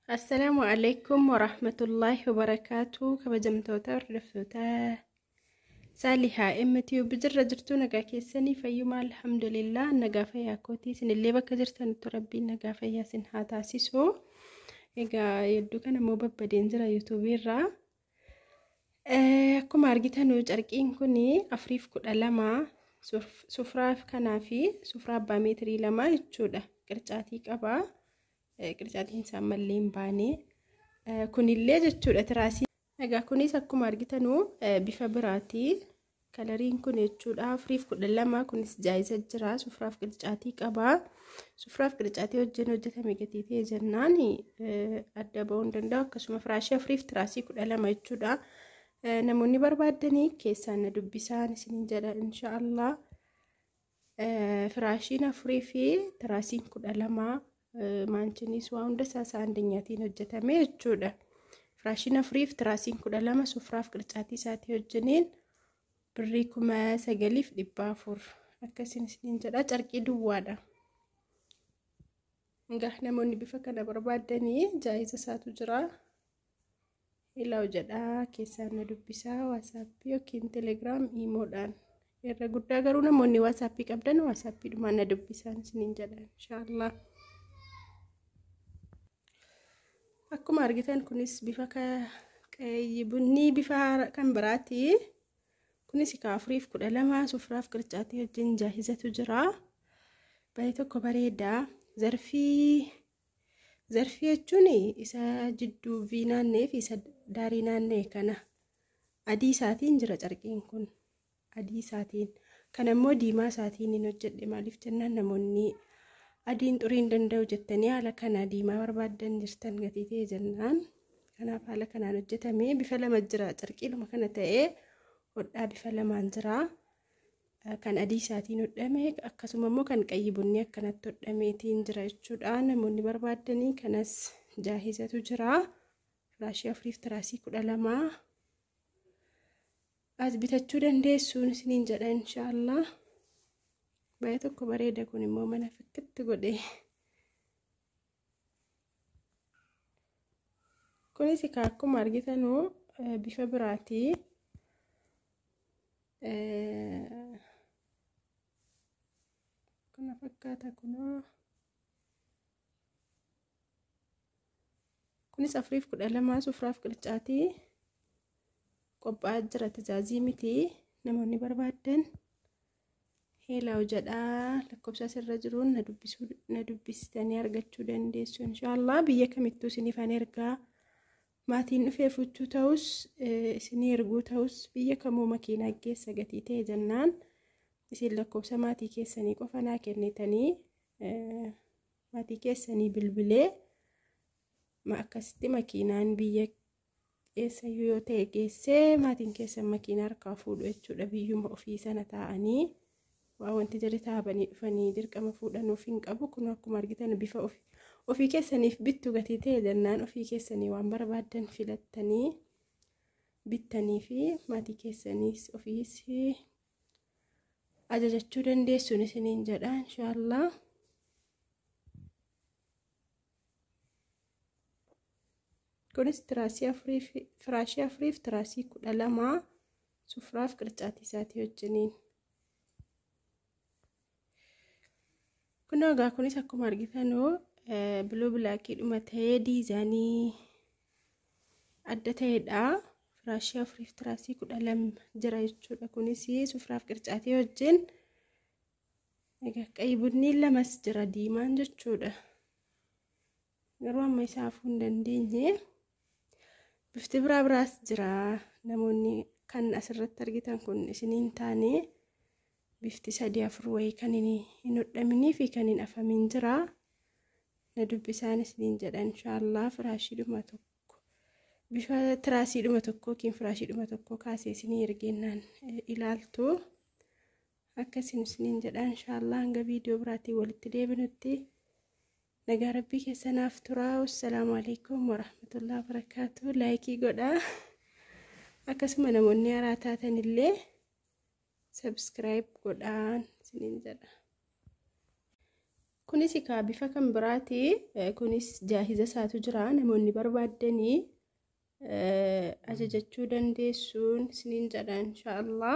Assalaamu alaikum warahmatullaahi wabarakaatu. Kabajamtoota hordoftoota Saalihaa MTV jirra jirtu, nagaa keessanii? Fayyuma, alhamdulillah, nagaa fayyaa kootii. Isinillee bakka jirtanitti rabbiin nagaa fayyaa isin haa taasisu. Egaa hedduu kana immoo babbadeen jira yuutuubii irraa. Akkuma argitan carqiin kun 4 fi 12, sufraa kanaa fi sufraa abbaa meetirii 2 jechuudha. Qircaatii qaba. Qircaatiin isaa ammallee hin baane. Kunillee jechuudha tiraasii. Egaa kunis akkuma argitanu bifa biraati. Kalariin kun jechuudha 4 fi 12, kunis jaayiza jira. Sufraaf qircaatii qaba. Sufraaf qircaatii wajjin hojjetame gatii ta'e jennaan adda ba'uu hin danda'u. Akkasuma firaashii 4 fi tiraasii 12 jechuudha. Namoonni barbaaddanii keessaan na dubbisaan isiniin jedha inshaallah. Firaashiin 4 fi tiraasiin 12, maanchinis waa hunda isaa saandanyaatiin hojjetame jechuudha. Firaashiin 4 fi tiraasiin 12 sufraaf qircaatii isaatii wajjiniin birrii 9,400 akkasiin isiniin jedha, carqii duwwaadha. Egaa namoonni bifa kana barbaaddanii jaayiza isaatu jira. Ilaa'u jedhaa keessaan na dubbisaa, WhatsAppii yookiin Telegram, Imoodhaan. Irra guddaa garuu namoonni WhatsAppii qabdan WhatsAppiidhumaan na dubbisaan isiniin jedha inshaallah. Akkuma argitan kunis bifa qayyi bunnii bifa kan biraati. Kunis ka 4 fi 12 sufraaf qircaatii wajjin jaahizatu jira. Baay'ee tokko bareeda. Zarfii, zarfii jechuun isa jidduu V naannee fi isa daarii naannee kana adii isaatiin jira carqiin kun, adii isaatiin. Kan ammoo diimaa isaatiin hin hojjedhe, maaliif jennaan namoonni adiin xurii hin danda'u jettanii haala kana diimaa barbaaddan jirtan gatii ta'e jennaan. Kanaaf haala kanaan hojjetame, bifa lama jira, carqiidhuma kana ta'ee hodhaa bifa lamaan jira. Kan adii isaatiin hodhame, akkasuma immoo kan qayyi bunni akkanatti hodhameetiin jira jechuudha. Namoonni barbaaddanii kanas jaahizatu jira. Firaashii 4 fi tiraasii 12 as bitachuu dandeessuun isiniin jedha inshaallah. Baay'ee tokko bareeda, kun immoo mana fakkitti godhe. Kunis akkuma argitanu bifa biraati. Kana fakkaata kunoo. Kunis 4 fi 12 sufraaf qircaatii qophaa'aa jira, tizaazii miti. Namoonni barbaaddan heelaaw jedhaa lakkoofsa asirra jiruun na dubbistanii argachuu dandeessu inshaallah. Biyya kamittuu isiniifan ergaa, maatiin dhufee fuchuu ta'us, isinii erguu ta'us, biyya kamuu makiinaa geessa gatii ta'e jennaan isin lakkoofsa maatii keessanii qofa naa kennitanii, maatii keessanii bilbilee akkasitti makiinaan biyya eessayyuu yoo ta'e geessee maatiin keessan makiinaa harkaa fuudhu jechuudha. Biyyuma ofii sana taa'anii waa wanti jala taabanii dhufanii dirqama fuudhanuuf hin qabu. Kun akkuma argitan bifa ofii keessaniif bittu gatii ta'e jennaan ofii keessanii waan barbaaddan filattanii bittanii fi maatii keessaniis ofiis ajajachuu dandeessuun isiniin jedha inshaallah. Kunis tiraasii 4, firaashii 4 fi tiraasii 12 sufraaf qircaatii isaatii wajjiniin. Kun egaa kunis akkuma argitanuu blue blackiidhuma ta'ee diizaanii adda ta'edha. Firaashii 4 fi tiraasii 12 jira jechuudha. Kunis sufraaf qircaatii wajjin. Egaa qayyi bunniin lamas jira, diimaan jechuudha. Garuu amma isaa hafuu hin dandeenye. Bifti biraa biraas jira. Namoonni kan asirratti argitan kun isiniin taane bifti sadii afur wayii kan hin hodhaminii fi kan hin afamin jira. Na dubbisaan isiniin jedha inshaallah. Firaashiidhuma tokko, bifa tiraasiidhuma tokko yookiin firaashiidhuma tokko kaasee isinii ergeennaan ilaaltu. Akkasiin isiniin jedha inshaallah. Hanga viidiyoo biraatiin walitti deebinutti nagaa rabbii keessanaaf tura. Wassalaamu alaikum warahmatullahi wabarakaatu. Likeii godhaa, akkasuma namoonni haaraa taatan illee subscribe godhaan isiniin jedha. Kunis egaa bifa kan biraati. Kunis jaahiza isaatu jira. Namoonni barbaaddanii ajajachuu dandeessuun isiniin jedha inshaallah.